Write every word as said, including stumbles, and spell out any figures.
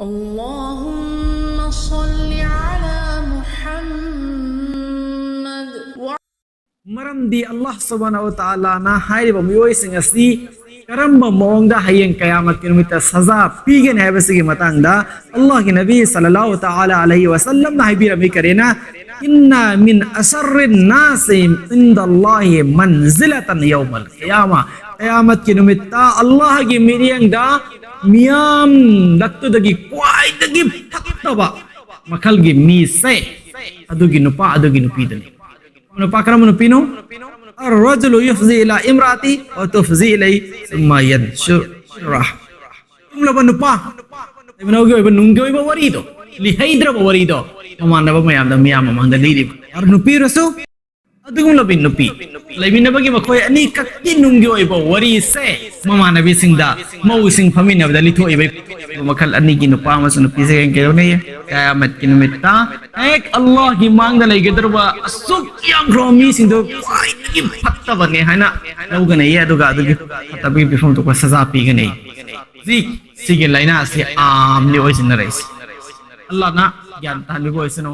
اللهم صل على محمد وعلى ꯃꯔꯝꯗꯤ ꯑꯜꯂꯥꯍ ꯁꯨꯕꯍꯥꯅꯍꯨ ꯋ ꯇꯥꯂꯥꯅ ꯍꯥꯏꯔꯤꯕ ꯃꯤꯑꯣꯏꯁꯤꯡ ꯑꯁꯤ ꯀꯔꯝꯕ ꯃꯑꯣꯡꯗ ꯍꯌꯦꯡ ꯀꯌꯥꯃꯠꯀꯤ ꯅꯨꯃꯤꯠꯇ ꯁꯖꯥ ꯄꯤꯒꯅꯤ ꯍꯥꯏꯕꯁꯤꯒꯤ ꯃꯇꯥꯡꯗ ꯑꯜꯂꯥꯍꯒꯤ ꯅꯕꯤ ꯁꯜꯂꯜꯂꯥꯍꯨ ꯇꯥꯂꯥ ꯑꯂꯩꯍꯤ ꯋꯥꯁꯜꯂꯝꯅ ꯍꯥꯏꯕꯤꯔꯝꯃꯤ꯫ ꯀꯔꯤꯅ? "ꯏꯟꯅ ꯃꯤꯟ ꯑꯁꯔꯔꯤꯟ ꯅꯥꯁꯤ ꯏꯟꯗꯜꯂꯥꯍꯤ ꯃꯟꯖꯤꯂꯇꯟ ꯌꯧꯃꯜ ꯈꯤꯌꯥꯃꯥ." ꯀꯌꯥꯃꯠꯀꯤ ꯅꯨꯃꯤꯠꯇ ꯑꯜꯂꯥꯍꯒꯤ ꯃꯤꯠꯌꯦꯡꯗ ꯃꯤꯌꯥꯝꯂꯛꯇꯨꯗꯒꯤ ꯈ꯭ꯋꯥꯏꯗꯒꯤ ꯐꯠꯇꯕ ꯃꯈꯜꯒꯤ ꯃꯤꯁꯦ ꯑꯗꯨꯒꯤ ꯅꯨꯄꯥ, ꯑꯗꯨꯒꯤ ꯅꯨꯄꯤꯗꯨꯅꯤ꯫ ꯅꯨꯄꯥ ꯀꯔꯝꯕ ꯅꯨꯄꯤꯅꯣ? "الرجل يفضي إلى امرأته وتفضي إليه ثم ينشرها." ꯇꯨꯝꯂꯕ ꯅꯨꯄꯥ, ꯂꯩꯃꯤꯟꯅꯕꯒꯤ ꯑꯣꯏꯕ ꯅꯨꯡꯒꯤ ꯑꯣꯏꯕ ꯋꯥꯔꯤꯗꯣ, ꯂꯤꯍꯩꯗ꯭ꯔꯕ ꯋꯥꯔꯤꯗꯣ, ꯃꯃꯥꯟꯅꯕ ꯃꯌꯥꯝꯗ, ꯃꯤꯌꯥꯝ ꯃꯃꯥꯡꯗ ꯂꯤꯔꯤꯕ꯫ ꯅꯨꯄꯤꯔꯁꯨ ꯑꯗꯨꯒꯨꯝꯂꯕꯤ ꯅꯨꯄꯤ, ꯂꯩꯃꯤꯟꯅꯕꯒꯤ ꯃꯈꯣꯏ ꯑꯅꯤꯈꯛꯀꯤ ꯅꯨꯡꯒꯤ ꯑꯣꯏꯕ ꯋꯥꯔꯤꯁꯦ ꯃꯃꯥꯟꯅꯕꯤꯁꯤꯡꯗ, ꯃꯧꯁꯤꯡ ꯐꯝꯃꯤꯟꯅꯕꯗ ꯂꯤꯊꯣꯛꯏꯕ ꯃꯈꯜ ꯑꯅꯤꯒꯤ ꯅꯨꯄꯥ ꯑꯃꯁꯨꯡ ꯅꯨꯄꯤꯁꯦ ꯀꯩꯗꯧꯅꯩ? ꯀꯌꯥꯃꯠꯀꯤ ꯅꯨꯃꯤꯠꯇ ꯍꯦꯛ ꯑꯜꯂꯥꯍꯒꯤ ꯃꯥꯡꯗ ꯂꯩꯒꯗꯧꯔꯕ ꯑꯁꯨꯛ ꯌꯥꯝꯈ꯭ꯔꯕ ꯃꯤꯁꯤꯡꯗꯣ ꯈ꯭ꯋꯥꯏꯗꯒꯤ ꯐꯠꯇꯕꯅꯦ ꯍꯥꯏꯅ ꯂꯧꯒꯅꯩꯌꯦ꯫ ꯑꯗꯨꯒ ꯑꯗꯨꯒꯤ ꯐꯠꯇꯕꯒꯤ ꯄꯤꯐꯝ ꯊꯣꯛꯄ ꯁꯖꯥ ꯄꯤꯒꯅꯤ꯫ ꯍꯧꯖꯤꯛ ꯁꯤꯒꯤ ꯂꯥꯏꯅꯥ ꯑꯁꯤ ꯑꯥꯝꯂꯤ ꯑꯣꯏꯁꯤꯟꯅꯔꯛꯏꯁꯤ꯫ ꯑꯜꯂꯥꯍꯅ ꯒ꯭ꯌꯥꯟ ꯇꯥꯍꯟꯕꯤꯕ ꯑꯣꯏꯁꯅꯨ꯫